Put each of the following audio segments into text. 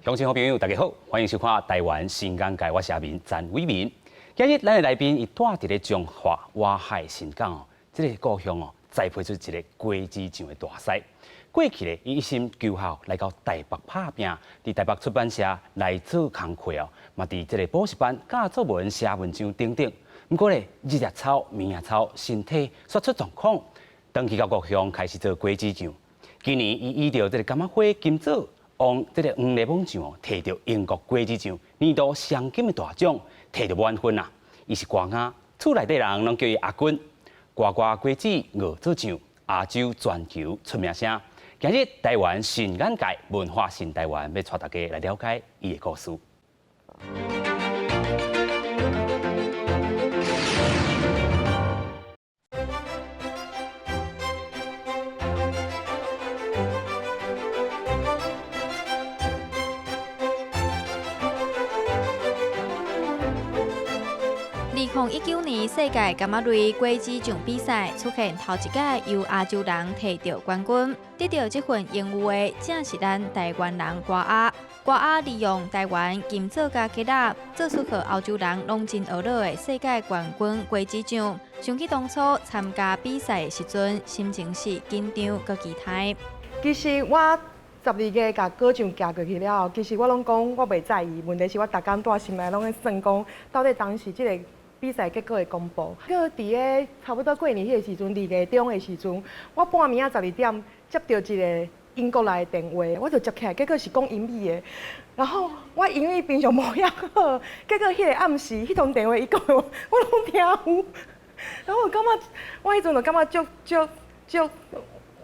鄉親好朋友，大家好，歡迎收看《台灣新眼界》，我是阿明詹偉民。今日咱的來賓，伊住佇咧彰化外海新港哦，這个故鄉哦，栽培出一个果子醬的大師。過去咧，伊一心求學來到台北拍拚，佇台北出版社來做工課哦，嘛佇這个補習班教作文、寫文章等等。毋過咧，日也操，暝也操，身體煞出狀況，轉去到故鄉開始做果子醬。今年伊依著這个柑仔花金棗王這个黃檸檬醬哦，提著英國果子醬年度雙金的大獎，提著滿分啊！伊是歌仔，厝內底人攏叫伊阿君。呱呱果子熬做醬，亞洲全球出名聲。今日台灣新眼界，文化新台灣，欲帶大家來了解伊的故事。 2019年世界柑仔類果子醬比賽出現頭一屆由亞洲人提著冠軍，得著這份榮譽的正是咱台灣人歌仔。歌仔利用台灣金棗佮桔仔，做出予歐洲人攏真懊惱的世界冠軍果子醬。想起當初參加比賽的時陣，心情是緊張閣期待。其實我12月共果醬寄過去了後，其實我攏講我袂在意，問題是我逐工蹛心內攏咧算講，到底當時這个比賽結果會公布。閣佇咧差不多過年彼個時陣，2月中的時陣，我半暝仔12點接著一个英國來的電話，我就接起來，結果是講英語的。然後我英語平常無遐好，結果彼个暗時，彼通電話伊講的話，我攏聽有。然後我感覺，我彼陣就感覺足足足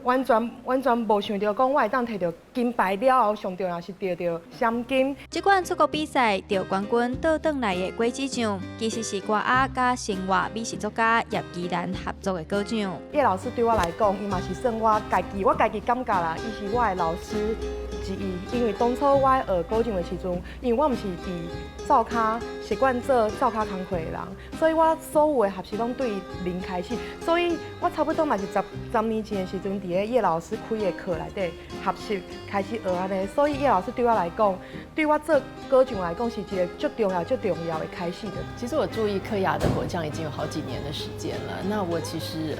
完全完全無想著講我會當提著金牌了後，上重要是得著雙金。這款出國比賽得冠軍倒轉來的果子醬，其實是歌仔佮生活美食作家葉宜蘭合作的果醬。葉老師對我來講，伊嘛是算我家己，我家己感覺啦，伊是我的老師之一。因為當初我學果醬的時陣，因為我毋是佇灶跤習慣做灶跤工課的人，所以我所有的學習攏對零開始。所以我差不多嘛是十十年前的時陣，佇咧葉老師開的課內底學習開始學按呢。所以葉老師對我來講，對我做果醬來講是一个足重要、足重要的開始的。其實我注意柯雅的果醬已經有好幾年的時間了。那我其實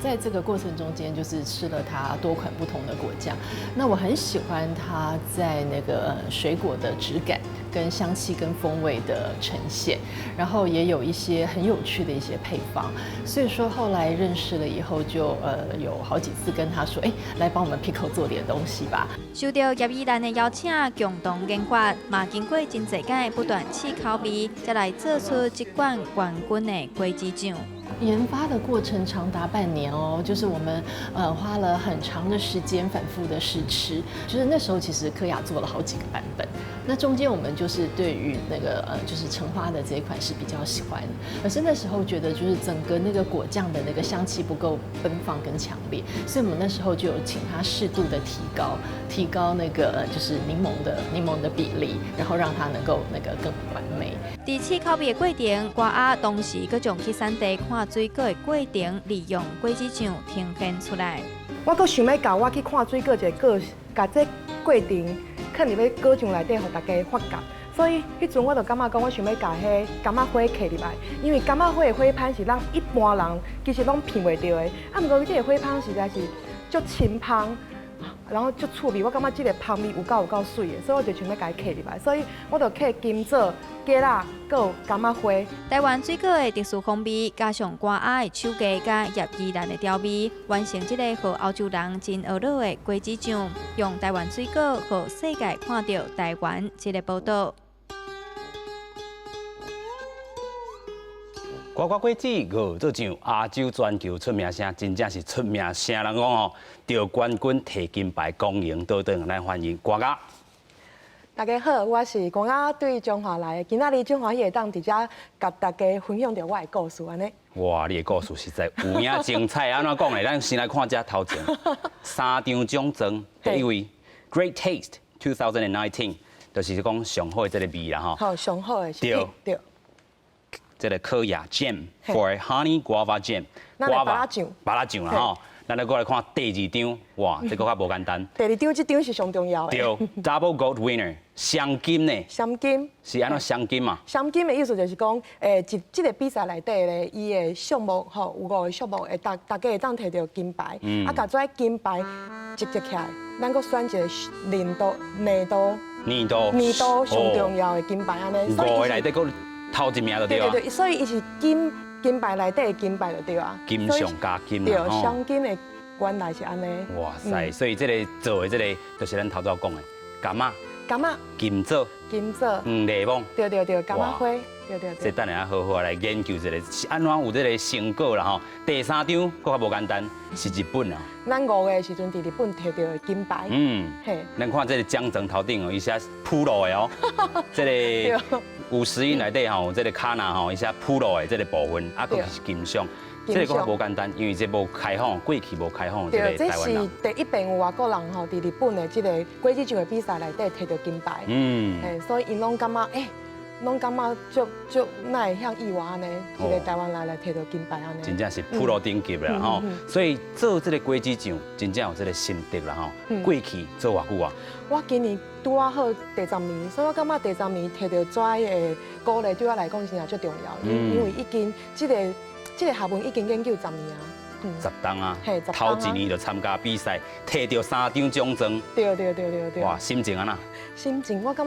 在這個過程中間，就是吃了它多款不同的果醬。那我很喜歡它在那個水果的質感、跟香氣、跟風味的呈現，然後也有一些很有趣的一些配方。所以說後來認識了以後就，就有好幾次跟他說，哎，來幫我們 Pico 做點東西吧。受著葉宜蘭的邀請，共同研發，嘛經過真濟擺不斷試口味，才來做出這款冠軍的果子醬。研發的過程長達半年哦，就是我們花了很長的時間反覆的試吃，就是那時候其實柯雅做了好幾個版本，那中間我們就是對於那個就是橙花的這一款是比較喜歡的，可是那時候覺得就是整個那個果醬的那個香氣不夠奔放跟強烈，所以我們那時候就有請他適度的提高，提高那個就是檸檬的比例，然後讓它能夠那個更完美。佇試口味的過程，歌仔同時閣將去產地看水果的過程，利用果子醬呈現出來。我閣想欲共我去看水果一个過，共這過程囥佇咧果醬內底，予大家發覺。所以彼陣我就感覺講，我想欲共彼柑仔花刻入來，因為柑仔花的花香是咱一般人其實攏聞袂著的。啊，毋過這个花香實在是足清芳，然後足趣味，我感覺這个芳味有夠媠的，所以我就想欲共伊刻入來。所以我就刻金棗、桔仔，閣有柑仔花。台灣水果的特殊風味，加上歌仔的手藝佮葉宜蘭的調味，完成這个予歐洲人真懊惱的果子醬，用台灣水果予世界看著台灣這个寶島。呱呱果子熬做醬，亞洲全球出名聲，真正是出名聲。人講吼，得冠軍提金牌，光榮倒轉，咱歡迎歌仔。大家好，我是歌仔，對彰化來的。今仔日真歡喜會當佇遮共大家分享著我的故事按呢。哇，你的故事實在有影精彩。按怎講咧？咱先來看這頭前三張獎狀，第一位 Great Taste 2019，就是講上好的這个味啦吼。好，上好的。對。對。這个柯雅 Jam for Honey Guava Jam，芭樂醬，芭樂醬啦吼。咱來過來看第二張，哇，這閣較無簡單。第二張這張是上重要的。對，Double Gold Winner，雙金呢？雙金。是按怎雙金啊？雙金的意思就是講，這個比賽內底咧，伊的項目吼有五個項目，會逐逐家會當提著金牌，啊，共這金牌集結起來，咱閣選一個年度、年度、年度、年度上重要的金牌按呢。五個內底閣頭一名就對啊。對對對，所以伊是金牌內底的金牌就對啊。金上加金。對，雙金的原來是按呢。哇塞！所以這個做的這個就是咱頭拄講的柑仔。柑仔。金棗。金棗。黃麗芒。對對對，柑仔花。對對對。這等下好好來研究一下，是按怎有這個成果啦吼。第三張閣較無簡單，是日本啊。咱5月的時陣佇日本提著金牌。嘿。咱看這個獎狀頭頂哦，伊寫 Pro 的哦。這個51內底吼，這個卡納吼，伊寫 Pro 的這個部分，啊，閣是金賞。這個閣較無簡單，因為這無開放，過去無開放這個台灣人。這是第一遍有外國人吼，佇日本的這個果子醬的比賽內底提著金牌。嘿，所以𪜶攏感覺攏感覺足足哪會遐意外按呢？一個台灣人來提著金牌按呢。真正是プロ頂級啦吼，所以做這個果子醬真正有這個心得啦吼。過去做偌久啊？我今年拄仔好第十年，所以我感覺第十年提著這个鼓勵對我來講真正足重要，因為已經這個學問已經研究十年啊。十冬啊，頭一年就參加比賽，提著三張獎狀。對對對對對。哇，心情按怎？心情我感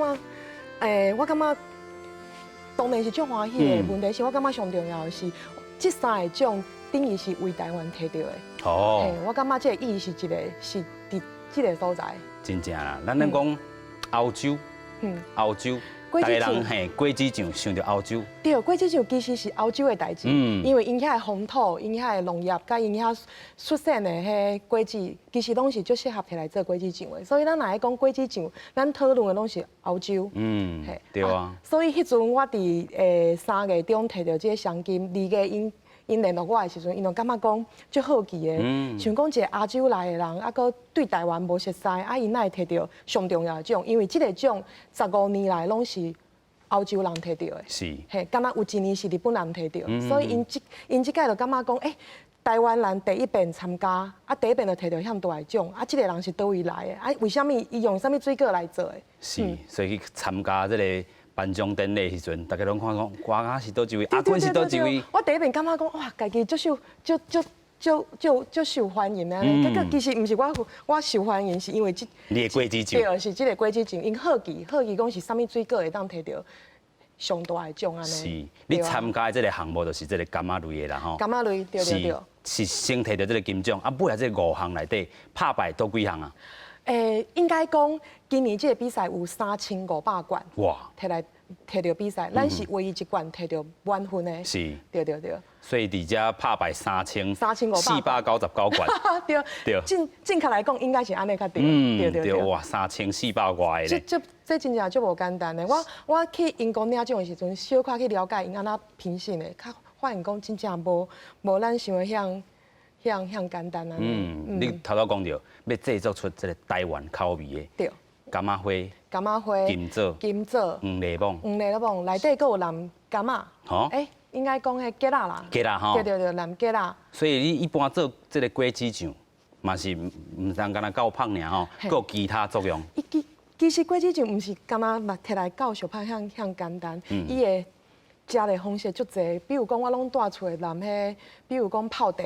覺，我感覺當然是足歡喜的。問題是我感覺上重要的是，這三個獎等於是為台灣提著的。哦。我感覺這個意義是一個是佇這個所在。真正啦，咱咧講歐洲，歐洲。逐家人嘿，果子醬想著歐洲。對，果子醬其實是歐洲的代誌，因為𪜶遐的風土、𪜶遐的農業，佮𪜶遐出產的彼果子，其實攏是足適合提來做果子醬的。所以咱若愛講果子醬，咱討論的攏是歐洲。對啊。所以彼陣我佇3月中提著這個雙金，2月𪜶聯絡我的時陣，𪜶就感覺講足好奇的，想講一個亞洲來的人，啊，閣對台灣無熟似，啊，伊哪會提著上重要的獎？因為這個獎15年來攏是歐洲人提著的，嘿，敢若有一年是日本人提著，所以𪜶這擺就感覺講，台灣人第一遍參加，啊，第一遍就提著遐大的獎，啊，這個人是佗位來的？啊，為啥物伊用啥物水果來做的？是，所以去參加這個頒獎典禮時陣，大家攏看講，歌仔是佗一位，阿坤是佗一位。我第一遍感覺講，哇，家己足受，足足足足足受歡迎的。結果其實毋是我受歡迎，是因為這你的果子醬。對，是這個果子醬，𪜶好奇好奇講是啥物水果會當提著上大的獎按呢。是，你參加的這個項目就是這個柑仔類的啦吼。柑仔類，對對對。是先提著這個金獎，啊，尾仔這五項內底拍敗佗幾項啊？應該講今年這個比賽有3500罐，哇，提來提著比賽，咱是唯一一罐提著滿分的。對對對。所以佇遮拍敗三千 3499罐，對對。正確來講，應該是按呢較對。對對對。哇，3400外個。這真正足無簡單的。我去英國領獎的時陣，小可去了解𪜶按怎評審的，較發現講真正無咱想的遐遐遐簡單啊。你頭拄講著，欲製作出這個台灣口味的。柑仔花。柑仔花。金棗。金棗。黃麗芒。黃麗芒內底閣有淋柑仔。吼。應該講彼桔仔啦。桔仔吼。對對對，淋桔仔。所以你一般做這個果子醬，嘛是毋通干焦攪香爾吼，閣有其他作用。其實果子醬毋是干焦嘛提來攪相拍遐遐簡單，伊的食的方式足濟，比如講我攏蹛厝的淋彼，比如講泡茶，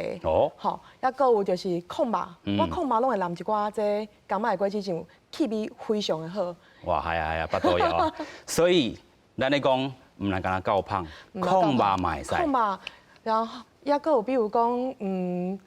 吼，抑閣有就是炕肉，我炕肉攏會淋一寡這柑仔的果子醬，氣味非常的好。哇，係啊係啊，腹肚枵啊！所以咱咧講，毋但干焦攪香，炕肉嘛會使。炕肉，然後抑閣有比如講，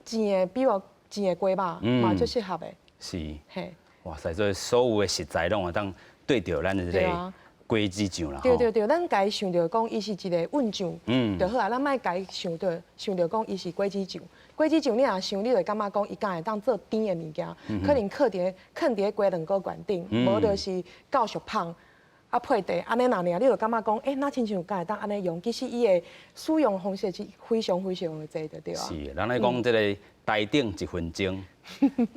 煎的，比如煎的雞肉，嘛足適合的。是。嘿。哇塞，這所有的食材攏會當對著咱的這個果子醬啦。對對對，咱家想著講，伊是一個韻醬，就好啊。咱莫家想著講，伊是果子醬。果子醬你若想，你就會感覺講，伊敢會當做甜的物件，可能囥佇咧雞卵糕罐頂，無就是攪熟香，啊配茶，按呢爾爾，你就感覺講，若親像敢會當按呢用？其實伊的使用方式是非常非常的濟，就對啊。是，人咧講這個台頂一分鐘，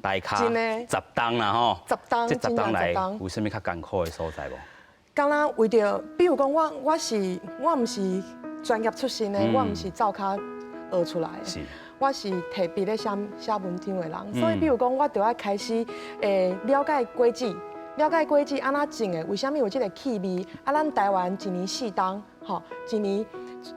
台跤十冬啦吼。十冬，這十冬來有啥物較艱苦的所在無？敢若為著，比如講我毋是專業出身的，我毋是灶跤學出來的。我是提筆咧寫寫文章的人，所以比如講，我就愛開始了解果子，了解果子按怎種的，為啥物有這个氣味？啊，咱台灣一年四冬，吼，一年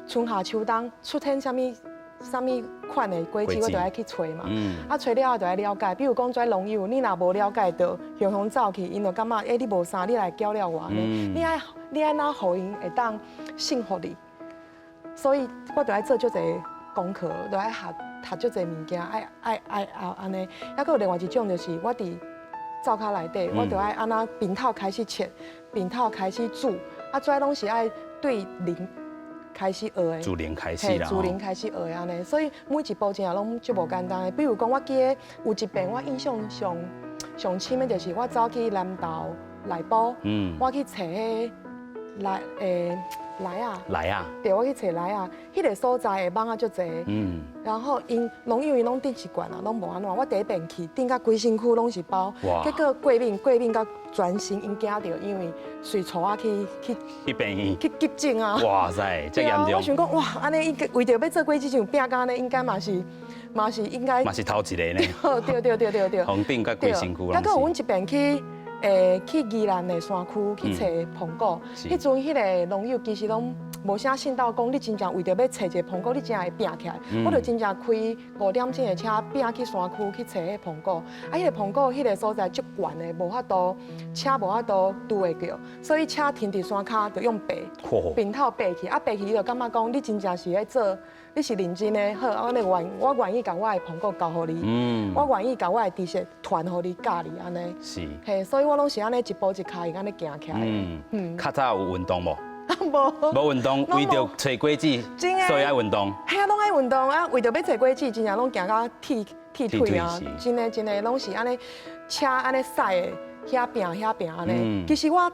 春夏秋冬出現啥物啥物款的果子，我就愛去揣嘛。啊，揣了後就愛了解。比如講，這農友，你若無了解著，雄雄走去，𪜶就感覺，欸，你無啥，你來攪了我呢？你愛怎予𪜶會當信服你？所以我就愛做足濟功課，就愛學學足濟物件，愛愛愛愛按呢。抑閣有另外一種，就是我佇灶跤內底，我就愛按怎平頭開始切，平頭開始煮，啊，這攏是愛對零開始學的。自零開始啦。自零開始學的按呢，所以每一步真正攏足無簡單的。比如講，我記得有一遍我印象上上深的，就是我走去南投內埔，我去揣彼來梨仔，梨仔，對，我去揣梨仔，彼个所在的蠓仔足濟，然後𪜶農友𪜶攏頂習慣啊，攏無按怎。我第一遍去，頂甲規身軀攏是包，結果過敏過敏甲全身，𪜶驚著，因為隨帶我去去去病院去急診啊！哇塞，這嚴重！我想講，哇，按呢應該為著欲做果子醬拚甲按呢，應該嘛是嘛是應該嘛是頭一個呢。對對對對對。紅頂甲規身軀。抑閣有阮一遍去。去宜蘭的山區去揣蘋果，彼陣彼个農友其實攏無啥信到講，你真正為著欲揣一个蘋果，你真正會拚起來。我就真正開5點鐘的車，拚去山區去揣彼蘋果。啊，彼个蘋果彼个所在足懸的，無法度車無法度拄會著，所以車停佇山跤就用爬，平頭爬去。啊，爬去伊就感覺講，你真正是咧做，你是認真的，好，我願意共我的蘋果交予你，我願意共我的知識傳予你教你按呢。嘿，所以我攏是按呢一步一跤印按呢行起來。較早有運動無？無。無運動，為著揣果子，所以愛運動。嘿啊，攏愛運動啊！為著欲揣果子，真正攏行甲鐵鐵腿啊！真的真的，攏是按呢車按呢駛的，遐拚遐拚按呢。其實我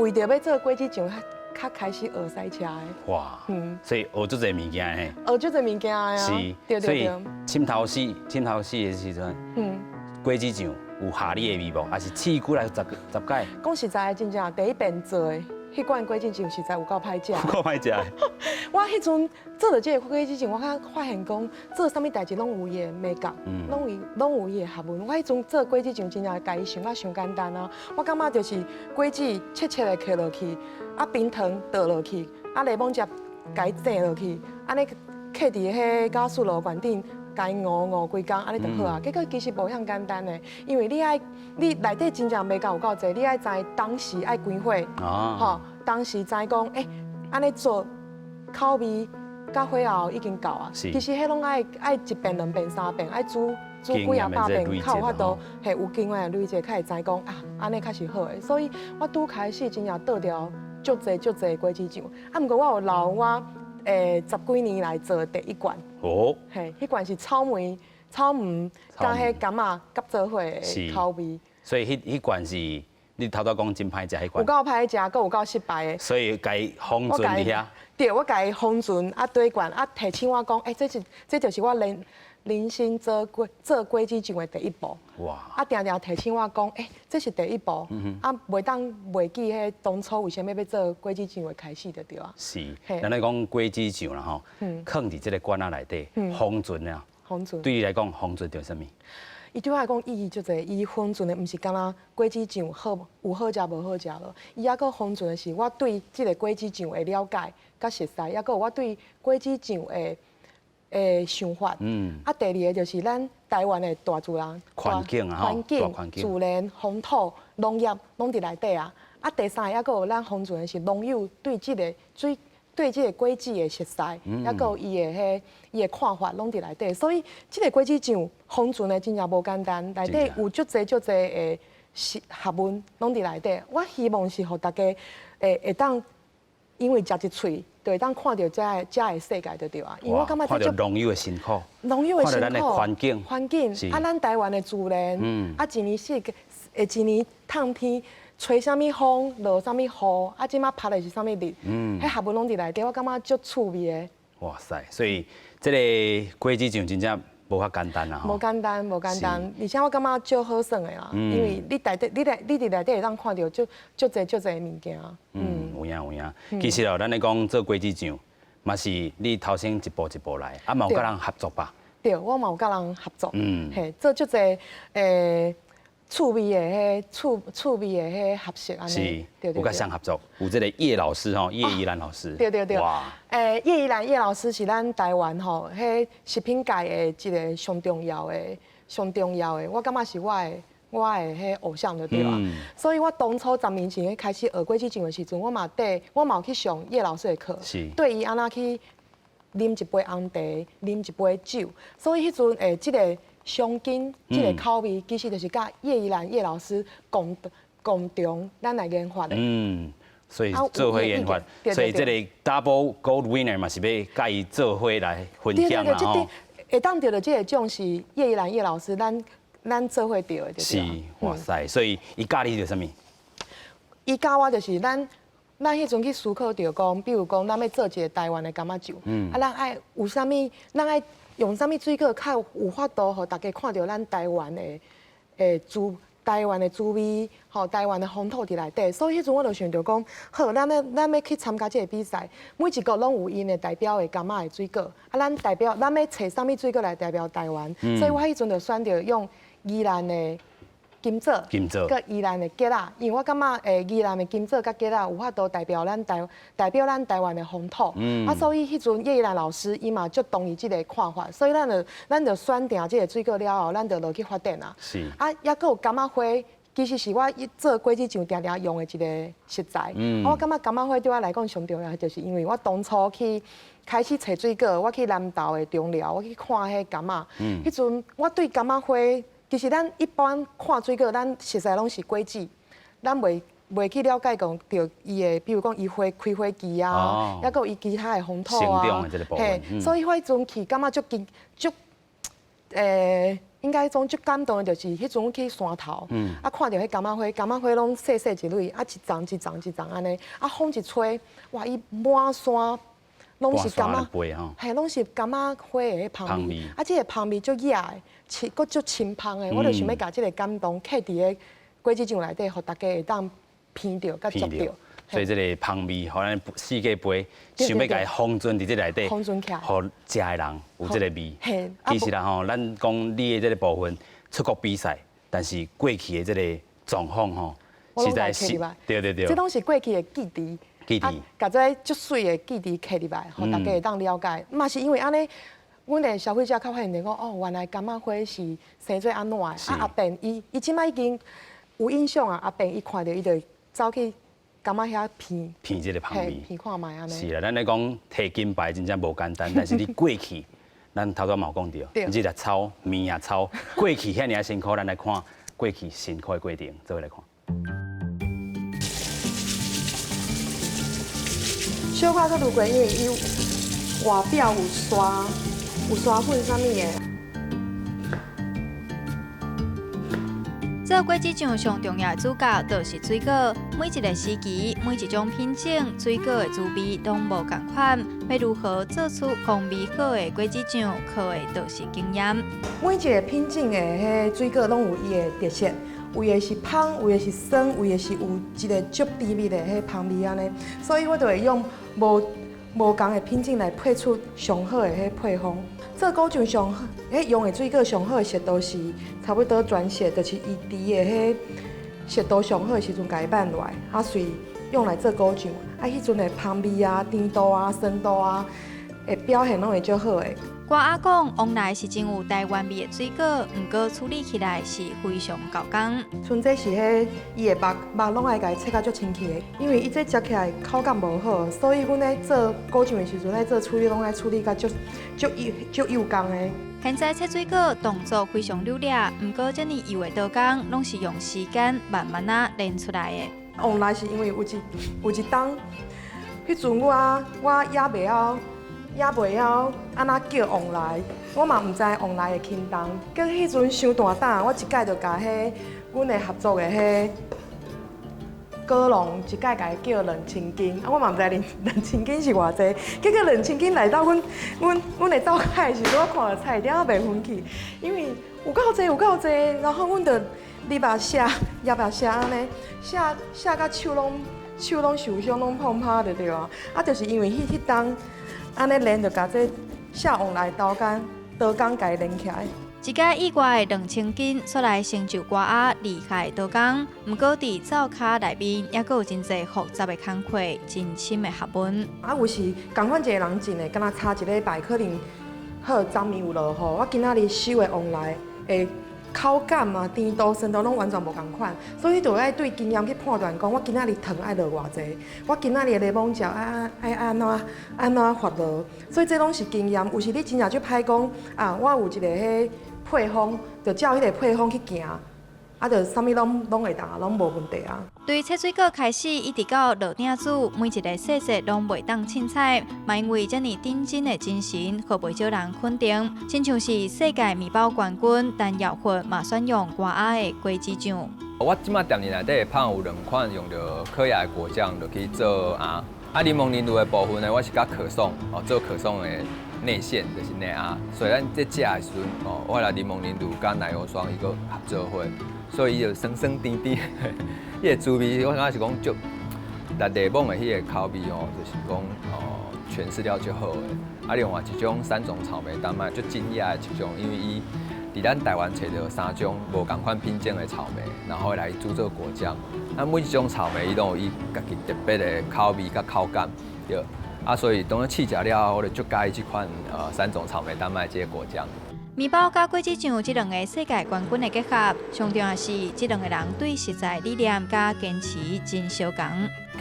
為著欲做果子醬，較開始學賽車的。哇，所以學足濟物件嘿。學足濟物件啊。是，對對對。所以扻頭死，扻頭死的時陣，果子醬有下你的味無？還是試幾來十十擺？講實在，真正第一遍做的，彼罐果子醬實在有夠歹食。有夠歹食。我彼陣做著這个果子醬，我較發現講做啥物代誌攏有伊的眉角，攏有伊的學問。我彼陣做果子醬，真正共伊想甲傷簡單啊！我感覺就是果子切切的切落去，啊冰糖倒落去，啊檸檬汁共伊擠落去，按呢囥佇彼加速爐罐頂，共伊熬熬幾工，按呢就好啊。結果其實無遐簡單的，因為你愛你內底真正眉角有夠濟，你愛知當時愛關火，吼，當時知講，欸，按呢做口味佮火候已經夠啊。其實彼攏愛愛一遍、兩遍、三遍，愛煮煮幾仔百遍，較有法度，嘿，有經驗的累積，較會知講啊，按呢較是好的。所以我拄開始真正倒掉足濟足濟果子醬，啊，毋過我有留我十幾年來做的第一罐。嘿，彼罐是草莓、草莓佮彼柑仔夾做伙的口味。所以彼彼罐是你頭拄講真歹食彼罐。有夠歹食，閣有夠失敗的。所以共伊封存佇遐。對，我共伊封存啊，底罐啊，提醒我講，欸，這就是我人生做果子醬的第一步。哇！啊，定定提醒我講，欸，這是第一步，啊，袂當袂記彼當初為啥物欲做果子醬的開始就對啊。是，咱來講果子醬啦吼，囥佇這个罐仔內底，封存啊。封存。對你來講，封存著啥物？伊對我來講意義足濟，伊封存的毋是干焦果子醬好有好食無好食咯，伊猶閣封存的是我對這个果子醬的了解佮熟悉，猶閣有我對果子醬的想法。啊，第二个就是咱台灣的大自然環境啊，環境、自然、風土、農業攏佇內底啊。啊，第三个猶閣有咱封存的是農友對這个水、對這个果子的熟悉，猶閣有伊的彼伊的看法攏佇內底。所以這个果子醬封存的真正無簡單，內底有足濟足濟的學問攏佇內底。我希望是予大家會當因為食一喙，就會當看著遮的世界就對啊。因為我感覺看著農友的辛苦，農友的辛苦，環境，環境，啊，咱台灣的自然，啊，一年四季，一年透天，吹啥物風，落啥物雨，啊，這馬曬的是啥物日，彼學問攏佇內底，我感覺足趣味的。哇塞！所以這个果子醬真正無遐簡單啦，無簡單，無簡單，而且我感覺足好耍的啦，因為你內底，你佇內底會當看著足足濟足濟的物件。嗯，有影有影。其實哦，咱咧講做果子醬，嘛是你頭先一步一步來，啊嘛有佮人合作吧？對，我嘛有佮人合作，嘿，做足濟趣味的彼趣味的彼學習按呢。是，有佮誰合作？有這個葉老師吼，葉宜蘭老師。對對對。哇！葉宜蘭葉老師是咱台灣吼，彼食品界的一個上重要的、上重要的，我感覺是我的彼偶像就對啊。所以我當初10年前開始學果子醬的時陣，我嘛綴，我嘛有去上葉老師的課，對伊按怎去啉一杯紅茶，啉一杯酒，所以彼陣這個香精，這個口味，其實就是佮葉宜蘭葉老師共同咱來研發的。嗯，所以做伙研發，所以這個 Double Gold Winner 嘛是欲佮伊做伙來分享啦吼。會當得著這個獎是葉宜蘭葉老師，咱做伙得的。是，哇塞！所以伊教你著啥物？伊教我就是咱彼陣去思考著講，比如講，咱欲做一個台灣的柑仔醬，啊，咱愛有啥物？咱愛用啥物水果較有法度，予大家看著咱台灣的滋味，吼，台灣的風土佇內底。所以彼陣我就想著講，好，咱欲去參加這個比賽，每一國攏有𪜶的代表的柑仔的水果，啊，咱代表咱欲揣啥物水果來代表台灣？所以我彼陣就選著用宜蘭的金棗，金棗，佮宜蘭的桔仔，因為我感覺宜蘭的金棗佮桔仔有法度代表咱台灣的風土。啊，所以彼陣葉宜蘭老師伊嘛足同意這個看法，所以咱就選定這個水果了後，咱就落去發展啊。啊，抑閣有柑仔花，其實是我做果子醬定定用的一個食材。我感覺柑仔花對我來講上重要，就是因為我當初去開始揣水果，我去南投的中寮，我去看彼柑仔。彼陣我對柑仔花。其實咱一般看水果，咱熟似攏是果子，咱袂去了解講著伊的，比如講伊花開花期啊，抑閣有伊其他的風土啊，嘿，所以我彼陣去感覺足驚足，應該講足感動的，就是彼陣去山頭，啊看著彼柑仔花，柑仔花攏細細一蕊，啊一叢一叢一叢按呢，啊風一吹，哇伊滿山攏是柑仔，嘿，攏是柑仔花的彼芳味，啊這個芳味足野的。清，閣足清芳的，我就想欲共這個感動刻佇个果子醬內底，予大家會當聞著佮食著。所以這個芳味，予咱四界杯，想欲共伊封存佇這內底，封存起來，予食的人有這個味。其實啦吼，咱講你的這個部分出國比賽，但是過去的這個狀況吼，實在是，對對對，這攏是過去的記憶，記憶，共這足媠的記憶刻入來，予大家會當了解。嘛是因為按呢。阮的消費者較發現講，哦，原來柑仔花是生做按怎的？啊，阿伯伊這擺已經有印象啊。阿伯伊看著伊就走去柑仔遐聞，聞這個芳味，聞看覓按呢。是啦，咱咧講提金牌真正無簡單，但是你過去，咱頭拄嘛有講著，日也操，暝也操，過去遐爾仔辛苦，咱來看過去辛苦的過程，做伙來看。小可閣滷過，因為伊外表有沙。有沙粉啥物的。做果子醬上重要的主角就是水果。每一個時期、每一種品種水果的滋味攏無仝款。欲如何做出風味好的果子醬，靠的就是經驗。每一個品種的彼水果攏有伊的特色，有的是芳，有的是酸，有的是有一個足甜蜜的彼芳味按呢。所以我就會用無仝的品種來配出上好的彼配方。做果醬上好，彼用的水果上好的熟度是差不多全熟，就是伊甜的彼熟度上好的時陣，共伊挽落來，啊，隨用來做果醬。啊，彼陣的芳味啊、甜度啊、酸度啊，會表現攏會足好的。歌仔講，往來是真有台灣味的水果，毋過處理起來是非常猴工。像這是彼伊的肉肉攏愛共伊切甲足清氣的，因為伊這食起來口感無好，所以阮咧做果醬的時陣，咧做處理攏愛處理甲足足幼足幼工的。現在切水果動作非常流利，毋過這爾幼的刀工，攏是用時間慢慢仔練出來的。往來是因為有一冬，彼陣我也袂曉。也袂曉按怎叫旺來，我嘛毋知旺來的輕重。結果彼陣傷大膽，我一擺就共彼阮的合作的彼果農一擺共伊叫2000斤，啊我嘛毋知2000斤是偌濟。結果2000斤來到阮的灶跤的時陣，我看著菜點仔袂分去，因為有夠濟有夠濟，然後阮就入目寫入目寫按呢，寫寫甲手攏受傷攏碰趴就對啊。啊，就是因為彼當。按呢連就共這寫往來刀工刀工共伊連起來。一個意外的2000斤，煞來成就歌仔厲害刀工。毋過佇灶跤內面，猶閣有真濟複雜的工課，真深的學問。啊，有時仝款一個人種的，敢若差一禮拜，可能好昨暝有落雨，我今仔日收的往來的口感啊、甜度、酸度攏完全無仝款，所以就愛對經驗去判斷，講我今仔日糖愛落偌濟，我今仔日的檸檬汁愛愛按怎按怎發落，所以這攏是經驗。有時你真正就歹講啊，我有一個彼配方，就照彼個配方去行，啊，就啥物攏攏會當，攏無問題啊。對切水果開始，一直到落鼎煮，每一個細節攏袂當凊彩，嘛因為這爾認真的精神，予袂少人肯定。親像是世界麵包冠軍陳耀訓嘛選用歌仔的果子醬。我這馬店裡內底的麭有兩款用著可亞的果醬落去做餡，啊，檸檬凝露的部分呢，我是佮可頌哦做可頌的內餡，就是內餡。所以咱這食的時陣哦，我來檸檬凝露佮奶油霜伊閣合做伙，所以伊就酸酸甜甜。彼個滋味我感覺是講足，但檸檬的彼個口味哦，就是講哦詮釋了足好的。啊，另外一種三種草莓丹麥足驚訝的一種，因為伊佇咱台灣揣著三種無仝款品種的草莓，然後來煮做果醬。啊，每一種草莓伊攏有伊家己特別的口味佮口感，對。啊，所以當咧試食了後，我就足佮意這款三種草莓丹麥這個果醬。麵包佮果子醬這兩个世界冠軍的結合，上重要是這兩個人對食材理念佮堅持真相仝。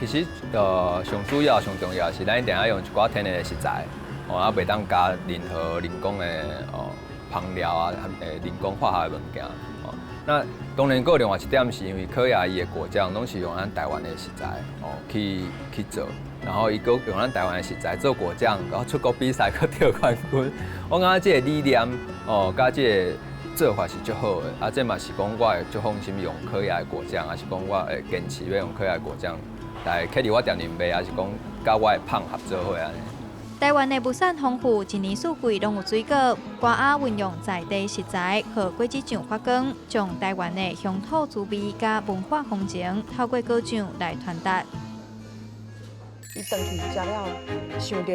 其實上主要、上重要是咱一定愛用一寡天然的食材，哦，啊，袂當加任何人工的哦香料啊，人工化學的物件。哦，那當然，閣另外一點是因為可亞伊的果醬攏是用咱台灣的食材哦去去做，然後伊閣用咱台灣的食材做果醬，然後出國比賽閣得冠軍。我感覺這個理念哦，佮這個做法是足好的。啊，這嘛是講我會足放心用可亞的果醬，還是講我會堅持欲用可亞的果醬來刻佇我店裡賣，還是講佮我的麭合做伙按呢。台灣的物產豐富，一年四季攏有水果。歌仔運用在地食材予果子醬發光，將台灣的鄉土滋味佮文化風情，透過果醬來傳達。伊轉去食了，想著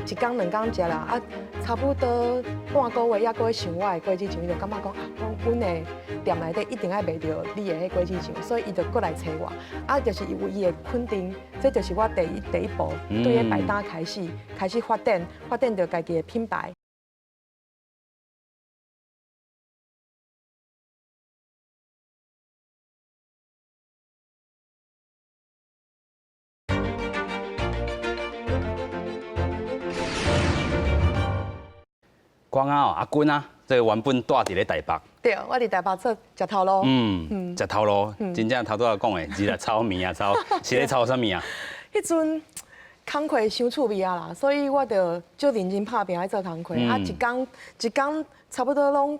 一工兩工食啦，啊，差不多半個月，猶閣咧想我的果子醬，伊就感覺講啊，阮的店內底一定愛賣著你的彼果子醬，所以伊就閣來揣我，啊，就是有伊的肯定，這就是我第一第一步，對彼擺攤開始開始發展，發展著家己的品牌。歌仔哦，阿君啊，這個原本住佇咧台北。對，我佇台北做食頭路。嗯，食頭路，真正頭拄仔講的，日來操麵啊操，是咧操啥物啊？彼陣工課傷趣味啊啦，所以我就足認真拍拚來做工課。啊，一工一工差不多攏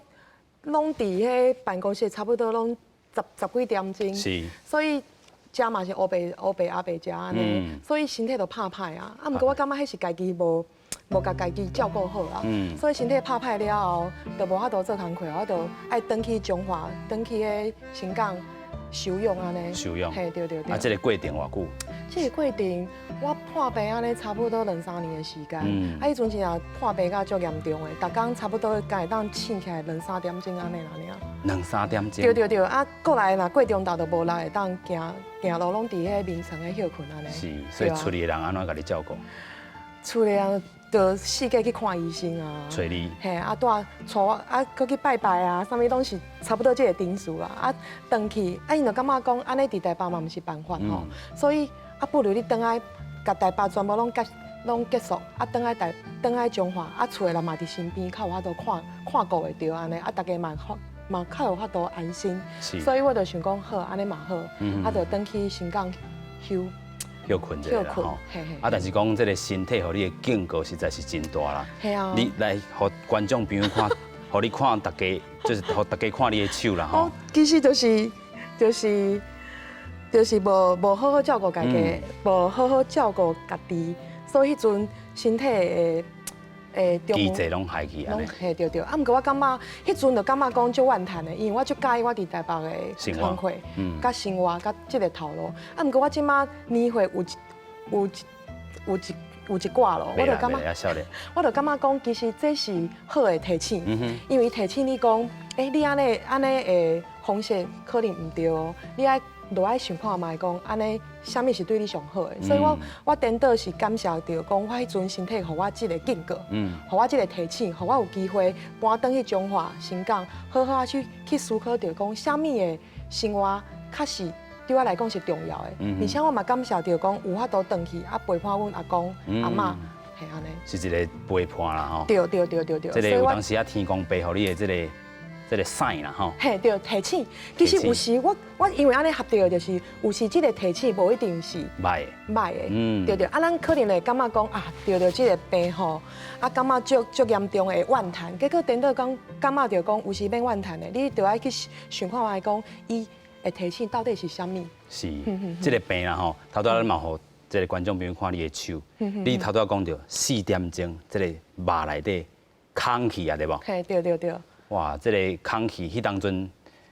攏佇彼辦公室，差不多攏十十幾點鐘。是。所以食嘛是烏白烏白阿白食按呢，所以身體就拍歹啊。啊，毋過我感覺彼是家己無。無共家己照顧好啦，所以身體拍歹了後，就無法度做工課，我就愛轉去彰化，轉去彼新港休養按呢。休養。嘿，對對對。啊，這個過程偌久？這個過程，我破病按呢，差不多兩三年的時間。啊，彼陣真正破病甲足嚴重的，逐工差不多敢會當醒起來兩三點鐘按呢爾。兩三點鐘。對對對，啊，過來若過中晝就無力會當行行路，攏佇彼眠床咧歇睏按呢。是，所以厝裡的人按怎共你照顧？厝裡人就四界去看醫生啊，揣你，嘿，啊，帶帶我啊，閣去拜拜啊，啥物攏是差不多這個程序啦。啊，轉去啊，𪜶就感覺講，按呢佇台北嘛毋是辦法吼，所以啊，不如你轉來，共台北全部攏結攏結束，啊，轉來台轉來彰化，啊，厝的人嘛佇身邊，較有法度看看顧會著按呢，啊，大家嘛嘛較有法度安心。所以我就想講，好，按呢嘛好，啊，就轉去新港休。歇睏一下啦吼，啊！但是講這個身體予你的警告實在是真大啦。你來予觀眾朋友看，予你看大家，就是予大家看你的手啦吼。其實就是就是就是無無好好照顧家己，無好好照顧家己，所以彼陣身體會會機制攏害去按呢。嘿對對，啊！毋過我感覺彼陣就感覺講足怨嘆的，因為我足佮意我佇台北的工課、佮生活、佮這個頭路。啊，毋過我這馬年歲有一有一有一有一寡咯，我就感覺，我就感覺講，其實這是好的提醒，因為提醒你講，欸，你按呢按呢的方式可能毋對哦，你愛落來想看覓講，按呢啥物是對你上好的。所以我顛倒是感謝著講，我彼陣身體予我這個警告，予我這個提醒，予我有機會搬轉去彰化、新港，好好仔去思考著講，啥物的生活較是對我來講是重要的，而且我嘛感謝著講有法度轉去啊陪伴阮阿公阿嬤，係按呢。是一個陪伴啦吼。對對對對對。這個有當時啊，天公伯予你的這個 sign 啦吼。嘿，對，提醒。其實有時我因為按呢學著的就是，有時這個提醒無一定是䆀䆀的。對對。啊，咱可能會感覺講啊，著著這個病吼，啊，感覺足足嚴重會怨嘆，結果顛倒講感覺著講有時免怨嘆的，你著愛去想看覓講伊會提醒到底是啥物？是，這個病啦吼，頭拄仔咱嘛予這個觀眾朋友看你的手，你頭拄仔講著4點鐘，這個肉內底空氣啊，對無？嘿，對對對。哇，這個空氣彼當陣，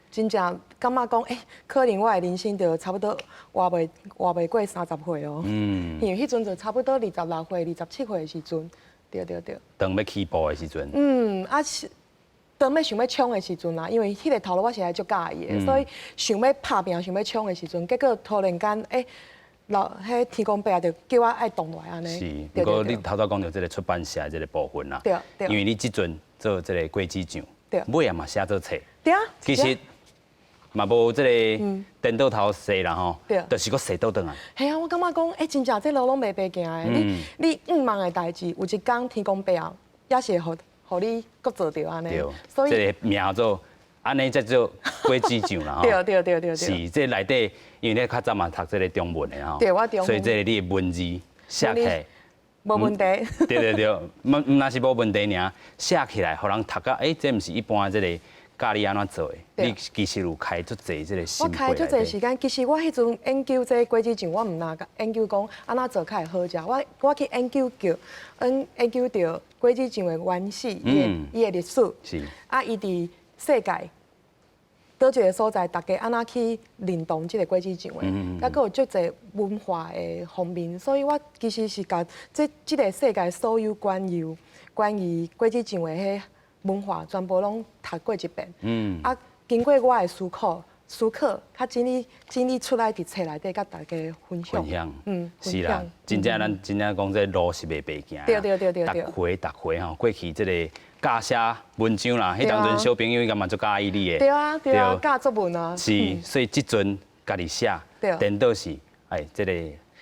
真正感覺講，欸，可能我的人生就差不多活袂過30歲哦。因為彼陣就差不多26歲、27歲的時陣，對對對。當欲起步的時陣。嗯，啊是。當欲想欲衝的時陣啦，因為彼個頭路我實在足佮意的，所以想欲拍拚、想欲衝的時陣，結果突然間，欸，老彼天公伯就叫我愛動落來按呢。是，毋過你頭拄講著這個出版社這個部分啦，因為你這陣做這個果子醬，尾仔嘛寫做冊，對啊，其實嘛無這個顛倒頭踅啦吼，就是閣踅倒轉來。係啊，我感覺講，欸，真正這路攏袂白行的，你向望的代誌，有一工天公伯啊，也是會予你閣做著按呢，所以這個名做按呢才做果子醬啦吼。對對對對對。是，這內底因為你較早嘛讀這個中文的吼，對，我中文。所以這個你的文字寫起來無問題。對對對，毋毋若是無問題爾，寫起來予人讀甲，欸，這毋是一般這個教你按怎做的，你其實有開足濟這個心我開足濟時間，其實我彼陣研究這個果子醬，我毋若研究講按怎做較會好食，我去研究叫，研究著果子醬的原始，伊的歷史，啊，伊佇世界佗一個所在，大家按怎去認同這個果子醬的，抑閣有足濟文化的方面，所以我其實是共這個世界所有關於果子醬的彼文化全部攏讀過一遍。啊，經過我的思考，思考，較整理整理出來佇冊內底，佮大家分享。分享，是啦，真正咱真正講這路是袂白行。對對對對對。逐回逐回吼，過去這個教寫文章啦，彼當陣小朋友應該嘛足佮意你的。對啊對啊，教作文啊。是，所以這陣家己寫，顛倒是，哎，這個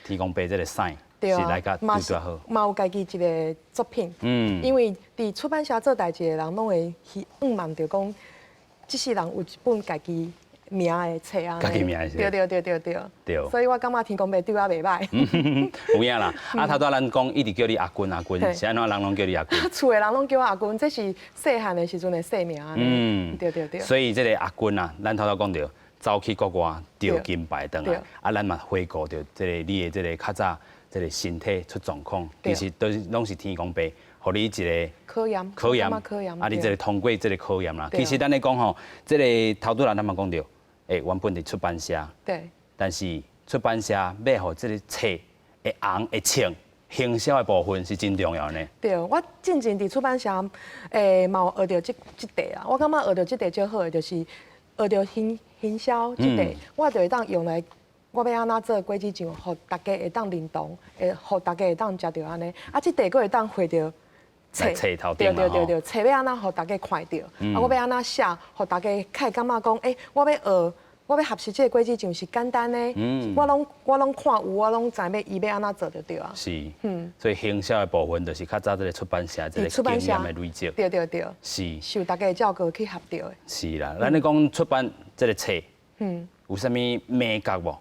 天公伯這個 sign 是來甲拄拄好。嘛有家己一個作品。因為佇出版社做代誌的人，攏會希望著講，這世人有一本家己名的冊啊。家己名的對對對對對。對。所以我感覺天公伯對我袂䆀。有影啦，啊頭拄仔咱講一直叫你阿君阿君，是按怎人攏叫你阿君？厝的人攏叫我阿君，這是細漢的時陣的姓名。嗯，對對對。所以這個阿君啊，咱頭拄講著走去國外得金牌轉來，啊，咱嘛回顧著這個你的這個較早這個身體出狀況，其實都是攏是天公伯予你一個考驗，考驗，考驗，啊，你這個通過這個考驗啦。其實咱咧講吼，這個頭拄仔咱嘛講著，欸，原本佇出版社，但是出版社欲予這個冊會紅會衝，行銷的部分是真重要的。對，我進前佇出版社，欸，嘛有學著這塊啦。我感覺學著這塊最好的就是學著行銷這塊，我就會當用來我欲按怎做果子醬，予大家會當認同，會予大家會當食著按呢。啊，這塊閣會當匯著冊頭對對對對，冊欲按怎予大家看著，啊，我欲按怎寫，予大家較會感覺講，欸，我欲學。我欲學習這個果子醬是簡單的，我攏看有，我攏知欲伊欲按怎做就對啊。是，所以行銷的部分就是較早這個出版社這個經驗的累積。對對對。是。受大家的照顧去學著的。是啦，咱咧講出版這個冊，有啥物眉角無？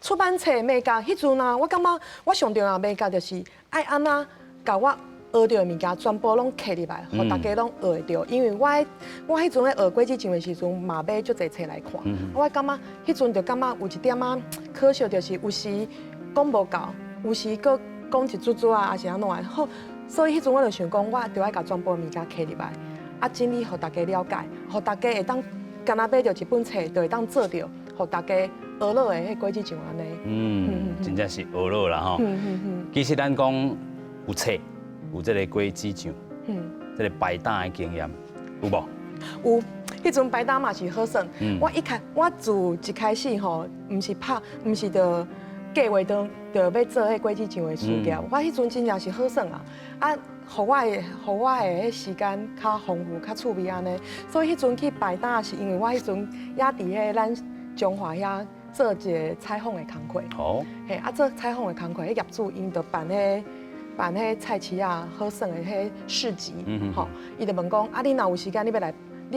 出版冊眉角，彼陣啊，我感覺我上重要眉角就是愛按怎共我學著的物件全部攏刻入來，予大家攏學會著。因為我彼陣咧學果子醬的時陣，嘛買足濟冊來看。我感覺彼陣就感覺有一點仔可惜，就是有時講無夠，有時閣講一撮撮啊，抑是按怎的。好，所以彼陣我就想講，我著愛共全部物件刻入來，啊，整理予大家了解，予大家會當敢若買著一本冊，就會當做著，予大家呵咾的彼果子醬按呢。嗯，真正是呵咾啦吼。其實咱講有冊，有這个果子醬，這个擺檔的經驗有無？有，彼陣擺檔嘛是好耍。我自一開始吼，毋是拍，毋是著計劃當著欲做彼果子醬的事業。我彼陣真正是好耍啊！啊，予我的彼時間較豐富、較趣味按呢。所以彼陣去擺檔是因為我彼陣也佇彼咱彰化遐做一個採訪的工課。嘿，啊做採訪的工課，彼業主𪜶就辦彼菜市仔好耍的彼市集，吼，伊就問講，啊，你若有時間，你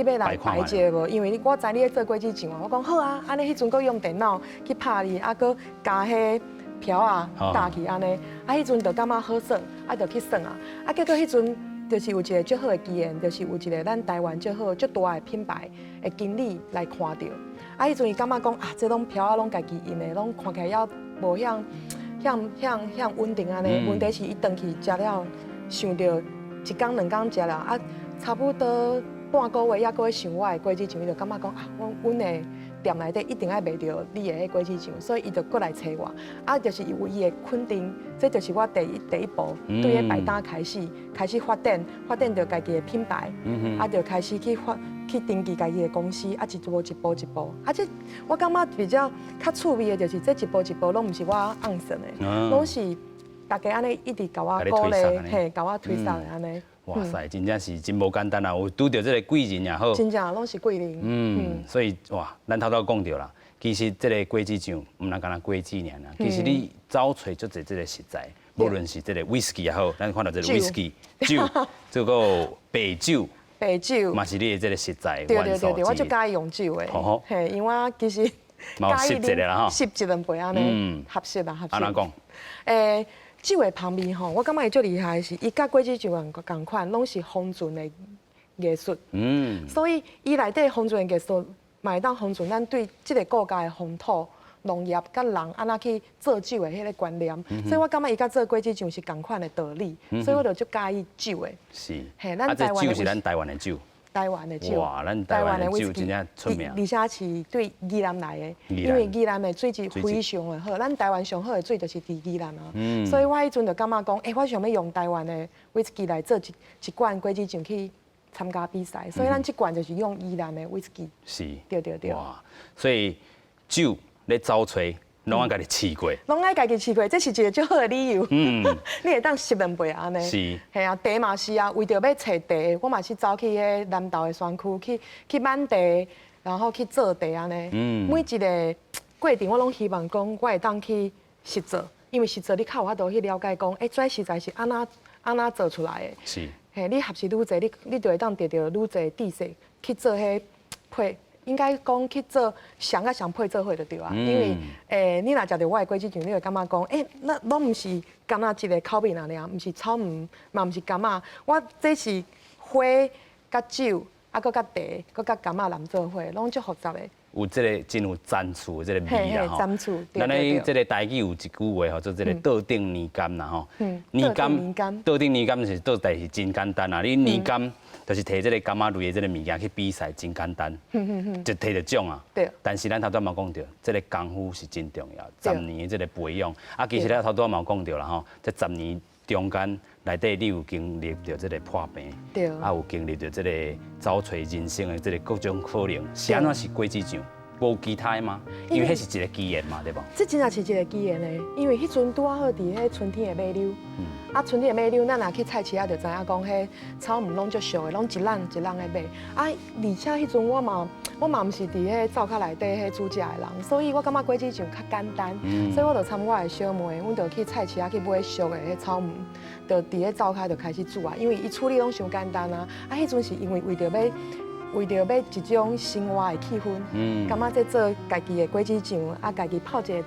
欲來擺一下無？因為我知你咧做果子醬啊。我講好啊，按呢彼陣閣用電腦去拍字，啊，閣加彼條仔搭去按呢。啊，彼陣就感覺好耍，啊，就去耍啊。啊，結果彼陣就是有一个足好的機緣，就是有一个咱台灣足好足大的品牌的經理來看著。啊，彼陣伊感覺講啊，這攏條仔攏家己印的，攏看起來猶無遐遐遐遐穩定按呢。問題是伊轉去食了，想著一工兩工食了，啊，差不多半個月，猶閣咧想我的果子醬，伊就感覺講啊，阮的店內底一定愛賣著你的彼果子醬，所以伊就閣來揣我。啊，就是有伊的肯定，這就是我第一步，對彼擺檔開始發展，發展著家己的品牌，啊，就開始去登記家己的公司，啊，一步一步一步。啊，這我感覺比較較趣味的，就是這一步一步攏毋是我按算的，攏是大家按呢一直共我鼓勵，嘿，共我推捒的按呢。哇塞，真正是真無簡單啊！有拄著這个貴人也好，真正攏是貴人。嗯，所以哇，咱頭拄講著啦，其實這个果子醬毋但干焦果子爾啦，其實你走揣足濟這个食材，無論是這个威士忌也好，咱看著這个威士忌酒，這个白酒，白酒嘛是你的這个食材。對對對對，我足佮意用酒的，嘿，因為我其實嘛有煠一个啦吼，煠一兩杯按呢，合適啊，合適。按怎講？酒的香味吼，我感覺伊足厲害的是，伊佮果子醬仝款，攏是封存的藝術。所以伊內底封存的藝術，嘛會當封存咱對這个國家的風土、農業佮人按怎去做酒的彼个觀念。所以我感覺伊佮做果子醬是仝款的道理，所以我就足佮意酒的。嘿，咱台灣酒是咱台灣的酒。台灣的酒。哇，咱台灣的酒真正出名。而且是對宜蘭來的，因為宜蘭的水質非常的好，咱台灣上好的水就是佇宜蘭啊。所以我彼陣就感覺講，欸，我想欲用台灣的威士忌來做一罐果子醬去參加比賽，所以咱這罐就是用宜蘭的威士忌。對對對。哇，所以酒咧走揣，攏愛家己試過。攏愛家己試過，這是一个足好的理由。你會當煠兩杯按呢。嘿啊，茶嘛是啊，為著欲揣茶，我嘛是走去彼南投的山區去買茶，然後去做茶按呢。每一个過程我攏希望講，我會當去實做，因為實做你較有法度去了解講，欸，這食材是按怎按怎做出來的。嘿，你學習愈濟，你就會當得著愈濟知識去做彼配。應該講去做上佮上配做伙就對啊，因為你若食著我的果子醬，你會感覺講，欸，那攏毋是柑仔一个口味爾爾，毋是草莓，嘛毋是柑仔，我這是花佮酒，啊，閣佮茶，閣佮柑仔淋做伙，攏足複雜的。有這个真有層次的這个味啦吼。層次。咱咧這个台語有一句話吼，做這个桌頂年柑啦吼。年柑。桌頂年柑是做代誌真簡單啊，你年柑就是提這个柑仔類的這个物件去比賽，真簡單，就提著獎啊。但是咱頭拄嘛講著，這个功夫是真重要，十年的這个培養。啊，其實咱頭拄嘛講著啦吼，這十年中間內底你有經歷著這个破病，啊有經歷著這个走揣人生的這个各種可能，是按怎是果子醬？無其他的嗎？因為彼是一个機緣嘛，對無？這真正是一个機緣的，因為彼陣拄仔好佇彼春天的尾溜，啊春天的尾溜，咱若去菜市仔就知影講，彼草莓攏足俗的，攏一籃一籃咧賣。啊，而且彼陣我嘛毋是佇彼灶跤內底彼煮食的人，所以我感覺果子醬較簡單，所以我就參我的小妹，阮就去菜市仔去買熟的彼草莓，就佇彼灶跤就開始煮啊，因為伊處理攏傷簡單啊。啊，彼陣是因為為著欲一種生活的氣氛，感覺這做家己的果子醬，啊，家己泡一个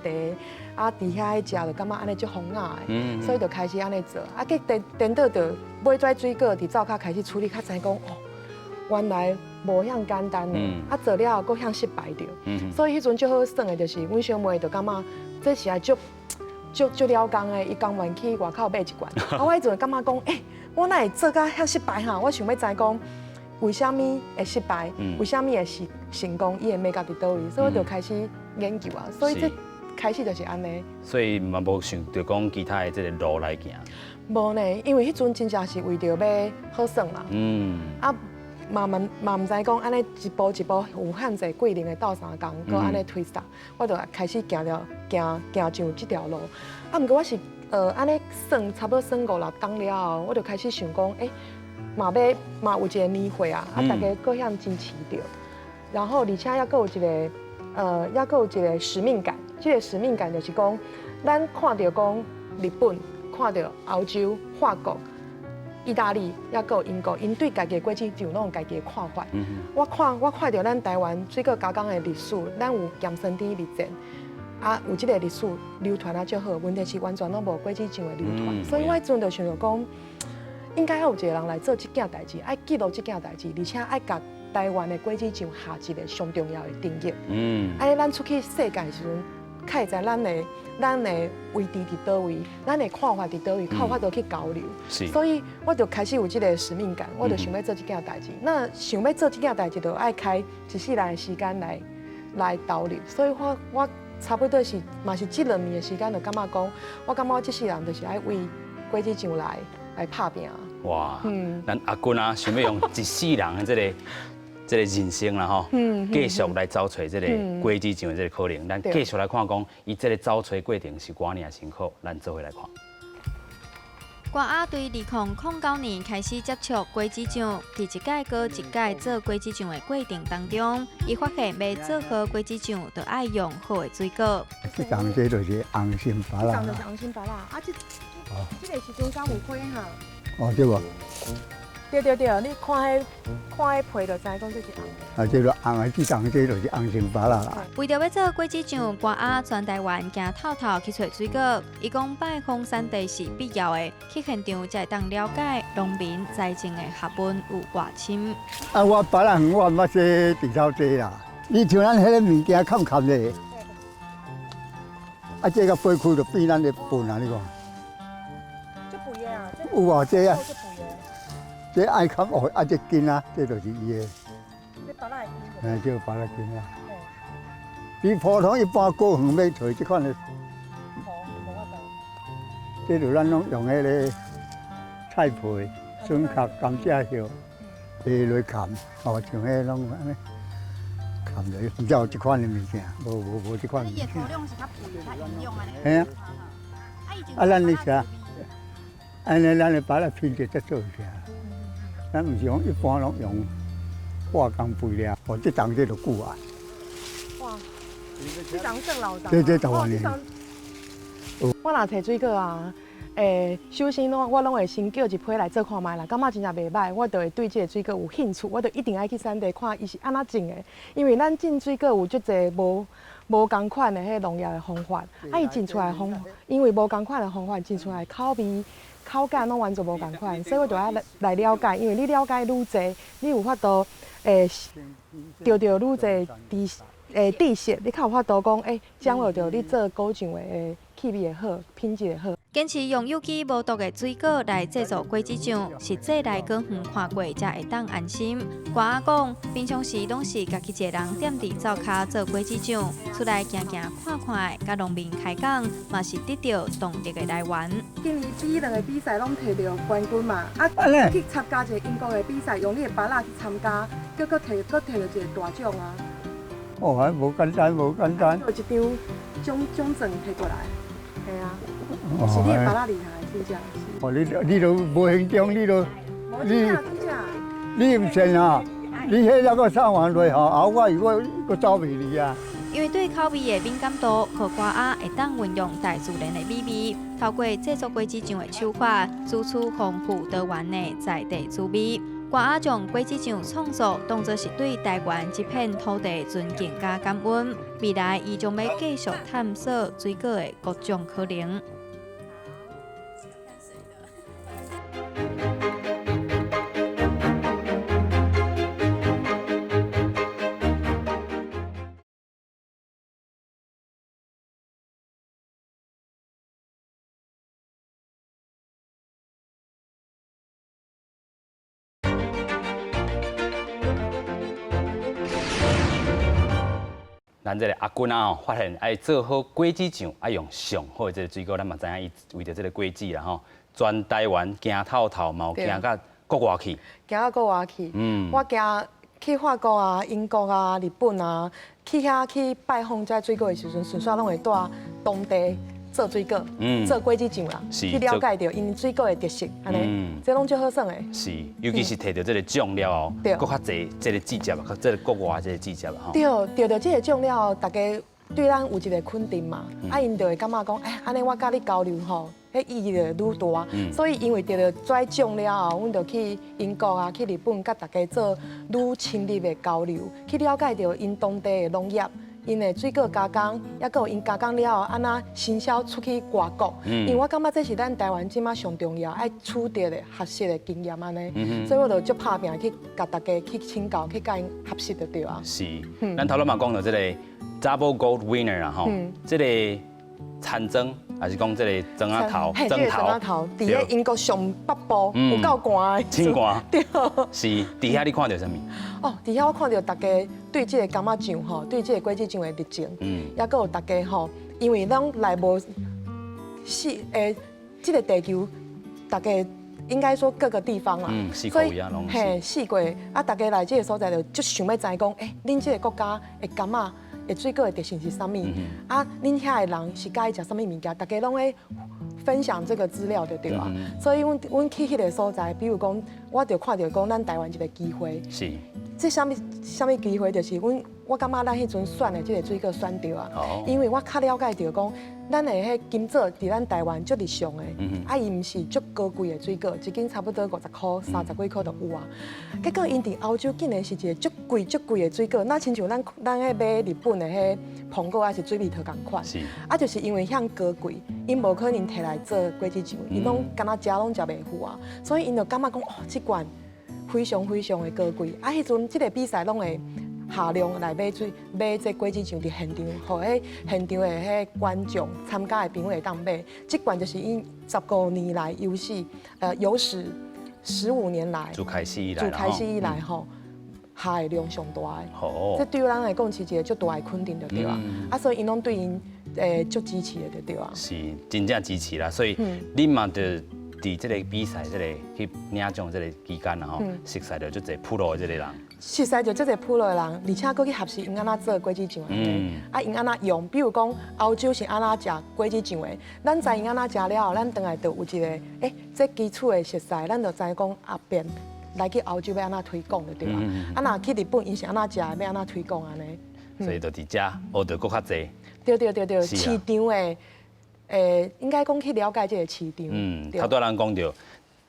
茶，啊，佇遐食就感覺按呢足風雅的，所以就開始按呢做。啊，結顛倒就買這水果佇灶跤開始處理，較知講哦，原來無遐簡單的，啊，做了後閣遐失敗著。所以彼陣足好耍的，就是阮小妹就感覺這是愛足足足了工的，伊甘願去外口買一罐。啊，我彼陣感覺講，欸，我哪會做甲遐失敗哈？我想欲知講。為啥物會失敗？為啥物會是成功？伊的眉角佇佗位？所以我就開始研究啊。所以這開始就是按呢。所以嘛無想著講其他的這個路來行。無呢，因為彼陣真正是為著欲好耍啦。啊，嘛嘛嘛毋知講按呢一步一步有遐濟過程的鬥相共，閣按呢推捒，我就開始行了行行上這條路。啊，毋過我是按呢算差不多算五六冬了後，我就開始想講，欸，嘛欲嘛有一個年歲啊，啊，大家閣遐堅持著，然後而且猶閣有一個猶閣有一個使命感。這個使命感就是講，咱看著講日本，看著歐洲、法國、意大利，猶閣有英國，𪜶對家己的果子醬攏有家己的看法。我看著咱台灣水果加工的歷史，咱有鹹酸甜蜜餞，啊，有這個歷史流傳啊足好，問題是完全攏無果子醬的流傳，所以我彼陣就想著講，應該要有一個人來做這件代誌，愛記錄這件代誌，而且愛共台灣的果子醬下一個上重要的定義。按呢，咱出去世界的時陣，較會知咱的位置佇佗位，咱的看法佇佗位，較有法度去交流。所以我就開始有這個使命感，我就想欲做這件代誌。那想欲做這件代誌，就愛開一世人的時間來投入。所以我差不多是嘛是這兩年的時間，就感覺講，我感覺我這世人就是愛為果子醬來拍拚。哇，咱阿君啊，想欲用一世人的這個人生啦吼，繼續來走揣這個果子醬的這個可能，咱繼續來看講，伊這個走揣過程是偌爾辛苦，咱做伙來看。歌仔對2009年開始接觸果子醬，佇一屆閣一屆做果子醬的過程當中，伊發現欲做好果子醬，就愛用好的水果。這工這就是紅心芭樂。這就是紅心芭樂啊！這個時陣敢有花哈？哦，對無？對對對，你看彼看彼皮就知講這是紅。啊，這個紅的，這工這就是紅心芭樂啦。為著欲做果子醬，歌仔全台灣行透透去揣水果。伊講拜訪產地是必要的，去現場才會當了解農民栽種的學問有偌深。啊，我芭樂園我毋捌說除草劑啦，你像咱彼个物件崁崁咧，啊，這個掰開就變咱的糞啊！你看。這肥的啊！有啊，這啊。這愛崁哦，啊，這根啊，這就是伊的。這芭樂的根。哎，這個芭樂根啊。比普通一般果園欲揣這款的。這就咱攏用彼个菜皮、筍殼、甘蔗葉，下落崁，哦，像彼攏按呢崁落去，才有這款的物件，無無無這款物件。伊的土壤是較肥、較營養按呢。嘿啊。啊，咱咧啥？按呢，咱的芭樂品質才做起來。咱毋是講一般攏用化工肥料，哦，這重這就久啊。哇，這叢算老叢。這十外年。我若摕水果啊，首先攏我攏會先叫一批來做看覓啦，感覺真正袂䆀，我就會對這個水果有興趣，我就一定愛去產地看伊是按怎種的，因為咱種水果有足濟無仝款的彼農業的方法，啊，伊種出來方，因為無仝款的方法，種出來口味、口感攏完全無仝款，所以我就愛來了解，因為你了解愈濟，你有法度著著愈濟知識，你較有法度講，掌握著你做果醬的氣味會好，品質會好。堅持用有機無毒的水果來製作果子醬，實際來果園看過才會當安心。歌仔講，平常時攏是家己一个人踮佇灶跤做果子醬，出來行行看看的，佮農民開講，嘛是得著動力的來源。今年比兩个比賽攏摕著冠軍嘛，啊，去參加一个英國的比賽，用你的芭樂去參加，閣摕著一个大獎啊！哦，還無簡單，無簡單。有一張獎狀摕過來，係啊。是你的芭樂厲害，真正是。哦，你都無形中，你都你你毋信啊？你彼那個送完落吼，後我如果閣走袂離啊。因為對口味的敏感度，予歌仔會當運用大自然的美味，透過製作果子醬的手法，煮出豐富多元的在地滋味。歌仔將果子醬創作當作是對台灣這片土地尊敬佮感恩。未來伊將欲繼續探索水果的各種可能。咱這個阿君啊吼，發現愛做好果子醬，愛用上好的這個水果，咱嘛知影伊為著這個果子啦吼，全台灣行透透，嘛有行到國外去。行到國外去，我行去法國啊、英國啊、日本啊，去遐去拜訪這水果的時陣，順紲攏會帶當地做水果、做果子醬啦，去了解著𪜶水果的特色，按呢，這攏足好耍的。是，尤其是提著這個獎了後，閣較濟這個記者啊，這個國外這個記者吼。對，得著這個獎了後，大家對咱有一個肯定嘛，啊，𪜶就會感覺講，欸，按呢我佮你交流吼，彼意義就愈大。所以因為得著這獎了後，阮就去英國啊，去日本，佮大家做愈深入的交流，去了解著𪜶當地的農業。𪜶的水果加工，抑閣有𪜶加工了後，按怎行銷出去外國？因為我感覺這是咱台灣這馬上重要愛取得的學習的經驗按呢，所以我就足拍拚去共大家去請教，去共𪜶學習就對啊。是，咱頭拄嘛講著這個 Double Gold Winner 啊吼，這個田莊，還是講這個莊仔頭，莊頭，頭，佇咧英國上北部有夠寒的，真寒。對。是，佇遐你看著啥物？哦，佇遐我看著大家對這個柑仔醬吼，對這個果子醬的熱情，抑閣有大家吼，因為攏來無四欸，這個地球，大家應該說各個地方啦，四國啊，攏嘿，四國啊，大家來這個所在就足想欲知講，欸，恁這個國家的柑仔的水果的特性是啥物？啊，恁遐的人是佮意食啥物物件？大家攏會分享這個資料就對啊。所以阮阮去彼個所在，比如講，我就看著講咱台灣一個機會。這啥物啥物機會？就是阮我感覺咱彼陣選的這個水果選對啊。因為我較了解著講，咱的彼金棗佇咱台灣足日常的，啊，伊毋是足高貴的水果，一斤差不多50箍、30幾箍就有啊。結果𪜶佇歐洲竟然是一個足貴、足貴的水果，若親像咱咱彼買日本的彼蘋果還是水蜜桃仝款。啊，就是因為遐高貴，𪜶無可能提來做果子醬，𪜶攏敢若食攏食袂赴啊，所以𪜶就感覺講，哦，這罐非常非常的高貴。啊，彼陣這個比賽攏會限量來買水買這果子醬佇現場，予彼現場的彼觀眾參加的評委會當買。這罐就是𪜶15年來有史有史15年來，自開始以來，自開始以來吼，下的量上大的。這對咱來講是一個足大的肯定就對啊。啊，所以𪜶攏對𪜶足支持的就對啊。是真正支持啦，所以恁嘛就佇這個比賽這個去領獎這個期間啦吼，熟似著足濟 pro 的這個人。熟似著足濟 pro 的人，而且閣去學習𪜶按怎做果子醬的，啊，𪜶按怎用？比如講歐洲是按怎食果子醬的，咱知𪜶按怎食了後，咱轉來就有一個欸，這基礎的熟似，咱就知講後邊來去歐洲欲按怎推廣就對啊。啊，若去日本𪜶是按怎食的，欲按怎推廣按呢。所以就佇遮學著閣較濟。對對對對，市場的，欸，應該講去了解這個市場。嗯，頭拄咱講著。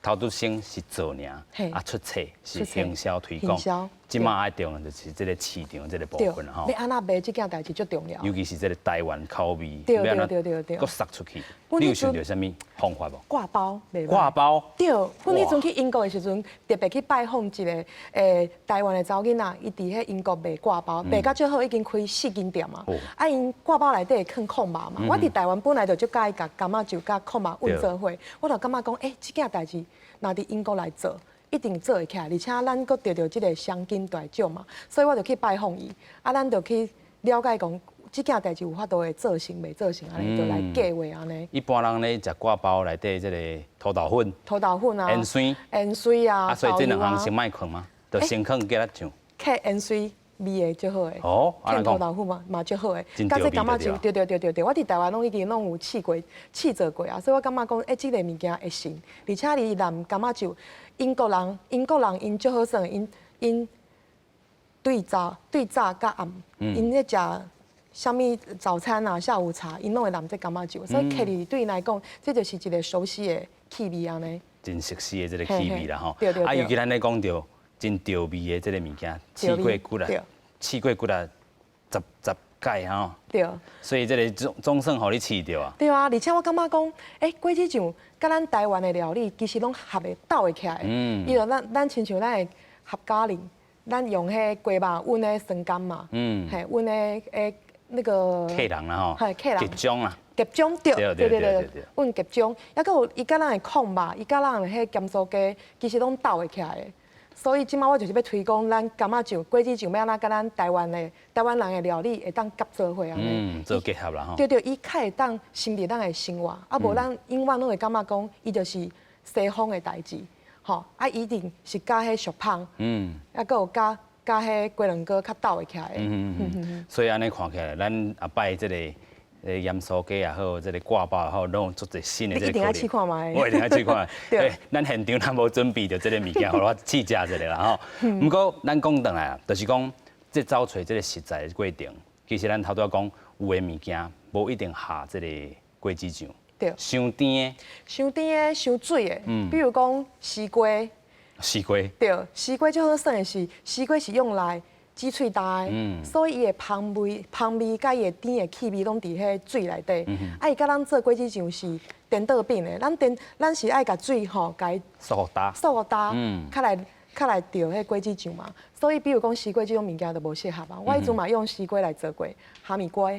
頭拄先是做爾，啊出冊是行銷推廣，這馬愛重要就是這個市場這個部分吼。欲按怎賣這件代誌足重要。尤其是這個台灣口味，對對對對對，閣殺出去。你有想著啥物方法無？掛包，掛包。對，阮彼陣去英國的時陣，特別去拜訪一個台灣的查某囡仔，伊佇彼英國賣割包，賣甲足好，已經開四間店啊。啊，𪜶割包內底會囥炕肉嘛。我佇台灣本來就足佮意共柑仔酒佮炕肉混做伙，我就感覺講，欸，這件代誌若佇英國來做，一定做會起來，而且咱閣得著這個雙金大獎嘛，所以我就去拜訪伊，啊，咱就去了解講，這件代誌有法度會做成袂做成，按呢就來計劃按呢。一般人咧食割包內底這個土豆粉、土豆粉啊、芫荽、芫荽啊，啊，所以這兩項先莫囥嗎？就先囥芥仔醬。囥芫荽味的足好的。哦，囥土豆粉嘛嘛足好的。佮這柑仔醬，對對對對對，我佇台灣攏已經攏有試過試做過啊，所以我感覺講，欸，這個物件會成，而且伊淋柑仔醬，英國人英國人𪜶足好耍，𪜶𪜶對早對早佮暗，𪜶咧食啥物早餐啊、下午茶，𪜶攏會淋這柑仔醬，所以客人對𪜶來講，這就是一個熟悉的氣味按呢。真熟悉的這個氣味啦吼。對對對。啊，尤其咱咧講著真著味的這個物件，試過幾啦，試過幾啦十十擺吼。對。所以這個總總算予你試著啊。對啊，而且我感覺講，欸，果子醬佮咱台灣的料理其實攏合會鬥會起來。伊就咱咱親像咱的合咖喱，咱用彼雞肉燜的酸柑嘛，嘿，燜的欸那個。客人啦吼。嘿，客人。集中啦。夾醬對對對對，燜夾醬，抑閣有伊佮咱的炕肉，伊佮咱的彼鹹酥雞，其實攏鬥會起來的。所以這擺我就是欲推廣咱柑仔醬、果子醬欲按怎佮咱台灣的台灣人的料理會當夾做伙按呢。嗯，做結合啦吼。對對，伊較會當深入咱的生活，啊無咱永遠攏會感覺講，伊就是西方的代誌，吼，啊一定是佮彼俗麭，啊閣有佮佮彼雞卵糕較鬥會起來的。所以按呢看起來，咱後擺這個鹽酥雞也好，這個割包也好，攏有足濟新的這個。你一定愛試看覓。我一定愛試看。對，咱現場咱無準備著這個物件，予我試食一下啦吼。毋過咱講轉來啊，就是講這走揣這個食材的過程，其實咱頭拄仔講有的物件無一定合這個果子醬。對。傷甜的。傷甜的，傷水的。比如講絲瓜。絲瓜。對，絲瓜最好耍的是，絲瓜是用來止喙焦的，所以伊的芳味、芳味佮伊的甜的氣味攏佇彼水內底。啊，伊佮咱做果子醬是顛倒變的，咱顛咱是愛共水吼，共伊縮焦，縮焦，較來較來著彼果子醬嘛。所以比如講絲瓜這種物件就無適合啊。我彼陣嘛用絲瓜來做過，哈密瓜，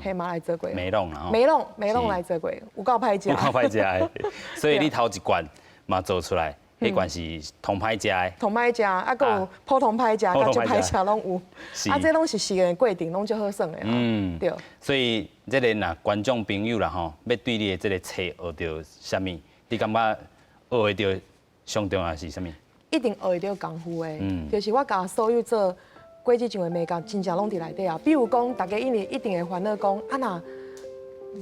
彼嘛來做過。梅櫳啦。梅櫳梅櫳來做過，有夠歹食。有夠歹食的，所以你頭一罐嘛做出來。彼罐是通歹食的，通歹食，啊，閣有普通歹食，佮足歹食攏有。啊，這攏是試驗過程，攏足好耍的。嗯，對。所以這個若觀眾朋友啦吼，欲對你的這個冊學著啥物？你感覺學會著上重要是啥物？一定學會著功夫的，就是我共所有做果子醬的眉角，真正攏佇內底啊。比如講，大家一定一定會煩惱講，啊若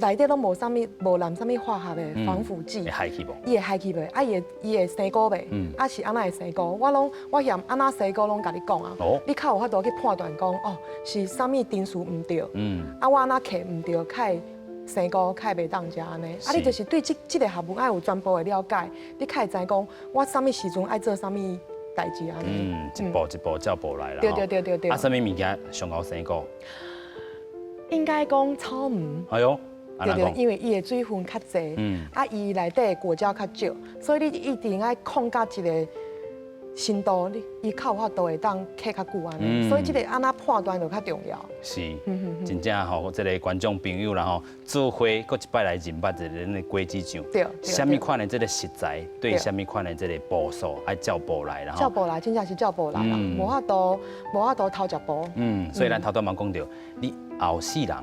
內底攏無啥物，無淋啥物化學的防腐劑，會害去無？伊會害去袂？啊，伊會伊會生菇袂？啊是按怎會生菇？我攏我嫌按怎生菇攏共你講啊。你較有法度去判斷講，哦，是啥物程序毋對？啊，我按怎刻毋對，較會生菇，較會袂當食按呢。啊，你就是對這這個學問愛有全部的了解，你較會知講我啥物時陣愛做啥物代誌按呢。嗯，一步一步照步來啦。對對對對對。啊，啥物物件上𠢕生菇？應該講草莓。哎喲。對對，因為伊的水分較濟，啊，伊內底的果膠較少，所以你一定愛控到一個深度，你伊較有法度會當刻較久按呢。所以這個按怎判斷就較重要。是，真正吼，這個觀眾朋友啦吼，做伙閣一擺來認捌一下咱的果子醬。啥物款的這個食材，對啥物款的這個步數，愛照步來啦。照步來，真正是照步來啦，無法度，無法度偷食步。嗯，所以咱頭拄嘛講著，你後世人。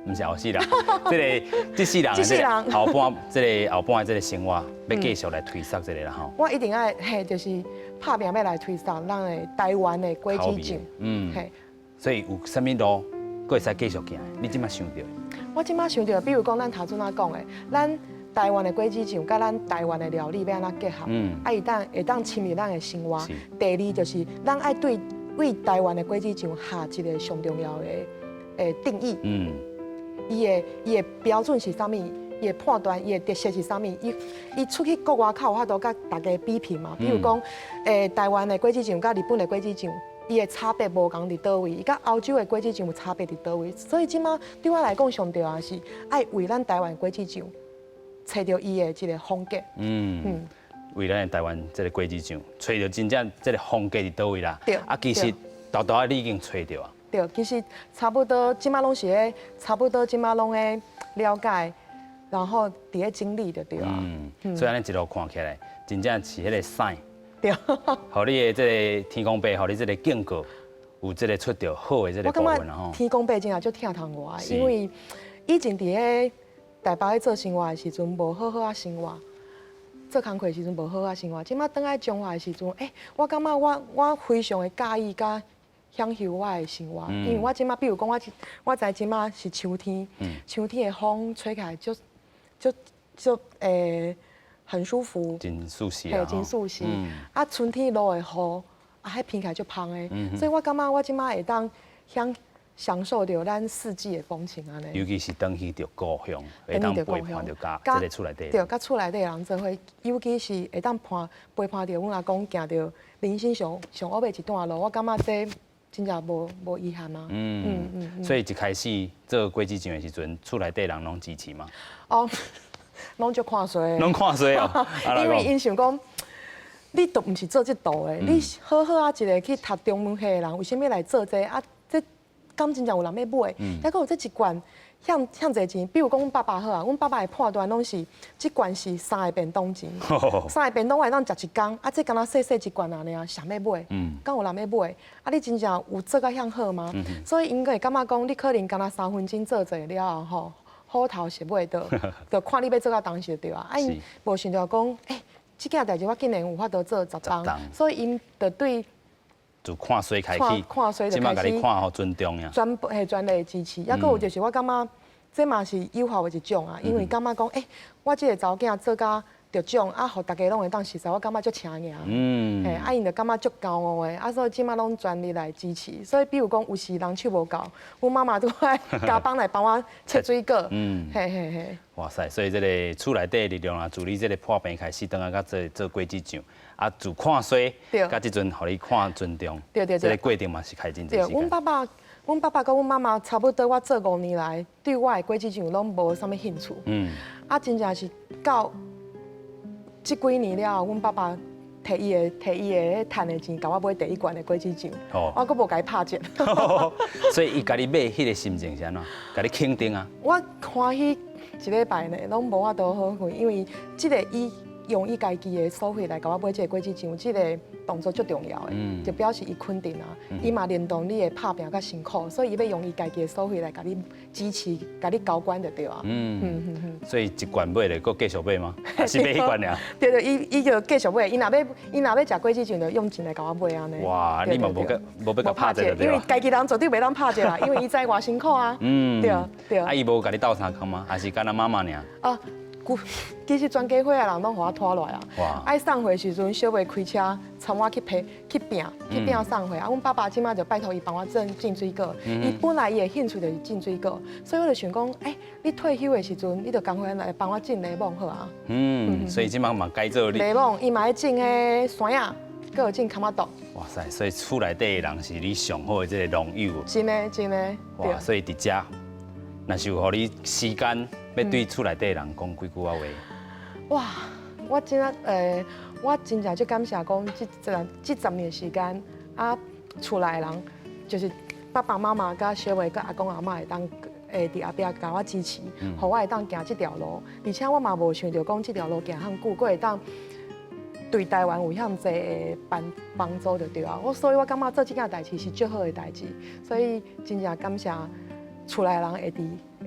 毋是後世人，這個這世人，這個後半，這個後半的這個生活，欲繼續來推捒這個啦吼。我一定愛嘿，就是拍拚欲來推捒咱的台灣的果子醬。嗯，嘿。所以有啥物路，閣會使繼續行？你這擺想著？我這擺想著，比如講咱頭拄仔講的，咱台灣的果子醬佮咱台灣的料理欲按怎結合？啊，會當會當深入咱的生活。第二就是咱愛對為台灣的果子醬下一個上重要的定義。伊的伊的標準是啥物？伊的判斷，伊的特色是啥物？伊伊出去國外較有法度佮大家比拼嘛。比如講，台灣的果子醬佮日本的果子醬，伊的差別無仝佇佗位？伊佮歐洲的果子醬有差別佇佗位？所以這擺對我來講，上重要是愛為咱台灣果子醬揣著伊的一個風格。嗯，為咱的台灣這個果子醬揣著真正這個風格佇佗位啦。對。啊，其實沓沓仔你已經揣著啊。對，其實差不多，這擺攏是咧，差不多這擺攏咧了解，然後佇咧整理就對啊。嗯，所以按呢一路看起來，真正是彼個屎。對。予你的這個天公伯，予你這個警告，有這個出著好的這個部分吼。天公伯真正足疼痛我，因為以前佇咧台北咧做生活的時陣，無好好仔生活；做工課的時陣無好好仔生活。這擺轉來彰化的時陣，欸，我感覺我我非常的佮意佮享受我的生活，因為我這擺，比如講我我知這擺是秋天，秋天的風吹起來就就就很舒服，真舒適嘿，真舒適。啊，春天落的雨，啊，彼聞起來足芳的，所以我感覺我這擺會當享享受著咱四季的風情按呢。尤其是轉去著故鄉，會當陪伴著佮這個厝內底。對，佮厝內底人做伙，尤其是會當伴陪伴著阮阿公行著人生上上後尾一段路，我感覺這真正無無遺憾啊！嗯嗯，所以一開始做果子醬的時陣，厝內底人攏支持嗎？哦，攏足看衰。攏看衰哦。因為𪜶想講，你都毋是做這道的，你好好仔一個去讀中文系的人，為啥物來做這個？啊，這敢真正有人欲買？抑閣有這一罐遐遐濟錢，比如講阮爸爸好啊，阮爸爸的判斷攏是這罐是三个便當錢，三個便當我會當食一工，啊，這敢若細細一罐爾，誰欲買？敢有人欲買？啊，你真正有做甲遐好嗎？所以𪜶會感覺講，你可能敢若3分鐘做者了後吼，虎頭蛇尾的，就看你欲做到當時就對啊。啊，𪜶無想著講，欸，這件代誌我竟然有法度做10冬，所以𪜶就對。就看衰開始，看衰就開始看予尊重呀。全部係全力支持，抑閣有就是我感覺這嘛是誘惑的一種啊，因為感覺講，欸，我這個查某囝做甲得獎，啊，予大家攏會當熟似，我感覺足請贏。嘿，啊，𪜶就感覺足驕傲的，啊，所以這馬攏全力來支持。所以比如講，有時人手無夠，阮媽媽都愛加班來幫我切水果。嘿嘿嘿。哇塞！所以這个厝內底力量啊，自你這个破病開始，轉來佮做做果子醬，啊，自看衰，佮這陣予你看尊重，對對對，這个過程嘛是開真濟時間。阮爸爸、阮爸爸佮阮媽媽差不多，我做5年來，對我的果子醬攏無啥物興趣。啊，真正是到這幾年了後，阮爸爸提伊的趁的錢，共我買第一罐的果子醬。我閣無共伊拍折。所以伊共你買彼个心情是按怎？共你肯定啊？我歡喜一禮拜呢，攏無法度好睏，因為這个伊用伊家己的所費來共我買這个果子醬，這个動作足重要的，就表示伊肯定啊，伊嘛認同你的拍拚佮辛苦，所以伊欲用伊家己的所費來共你支持，共你交關就對啊。所以一罐買咧，閣繼續買嗎？還是買彼罐爾？對對，伊就繼續買，伊若欲食果子醬，就用錢來共我買按呢。哇，你嘛無欲共拍折就對。因為家己人絕對袂當拍折啦，因為伊知偌辛苦啊。對對。啊，伊無共你鬥相共嗎？還是干焦媽媽爾？啊。其實全家伙的人攏予我拖落來啊！愛送貨時陣，小妹開車攙我去批去拚去拚送貨。啊，阮爸爸這馬就拜託伊幫我種種水果。伊本來伊的興趣就是種水果，所以我就想講，欸，你退休的時陣，你就趕快來幫我種檸檬好啊。嗯，所以這馬嘛改做你。檸檬，伊嘛愛種彼山仔，閣有種柑仔豆。哇塞！所以厝內底的人是你上好的這个農友。真的，真的。哇！所以佇遮，若是有予你時間，欲對厝內底的人講幾句仔話。哇！我真正我真正足感謝講，這10年時間啊，厝內人就是爸爸媽媽佮小妹佮阿公阿嬤會當會佇後壁共我支持，予我會當行這條路。而且我嘛無想著講這條路行遐久，閣會當對台灣有遐濟的幫幫助就對啊。我所以我感覺做這件代誌是足好的代誌，所以真正感謝厝內人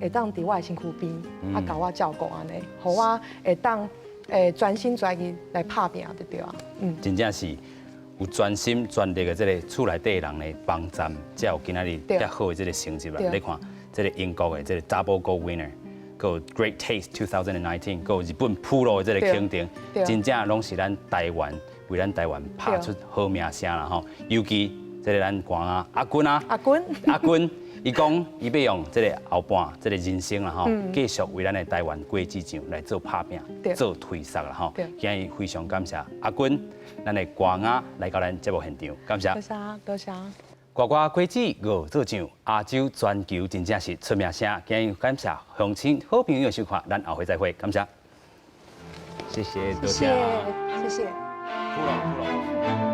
會當佇我的身軀邊，啊，共我照顧按呢，予我會當專心專意來拍拚就對啊。真正是有專心專力的這个厝內底人的幫贊，才有今仔日遮好的這个成績啦。你看，這个英國的這个 Double Gold Winner，閣有 Great Taste 2019，閣有日本 Pro 的這个肯定，真正攏是咱台灣為咱台灣拍出好名聲啦吼。尤其這个咱歌仔阿君啊，阿君，阿君。伊講，伊欲用這个後半這个人生啦吼，繼續為咱的台灣果子醬來做拍拚、做推捒啦吼。今日非常感謝阿君，咱的歌仔來到咱節目現場，感謝。多謝多謝。歌仔果子五做醬，亞洲全球真正是出名聲。今日感謝鄉親好朋友的收看，咱後回再會，感謝。謝謝，多謝。謝謝。好了好了。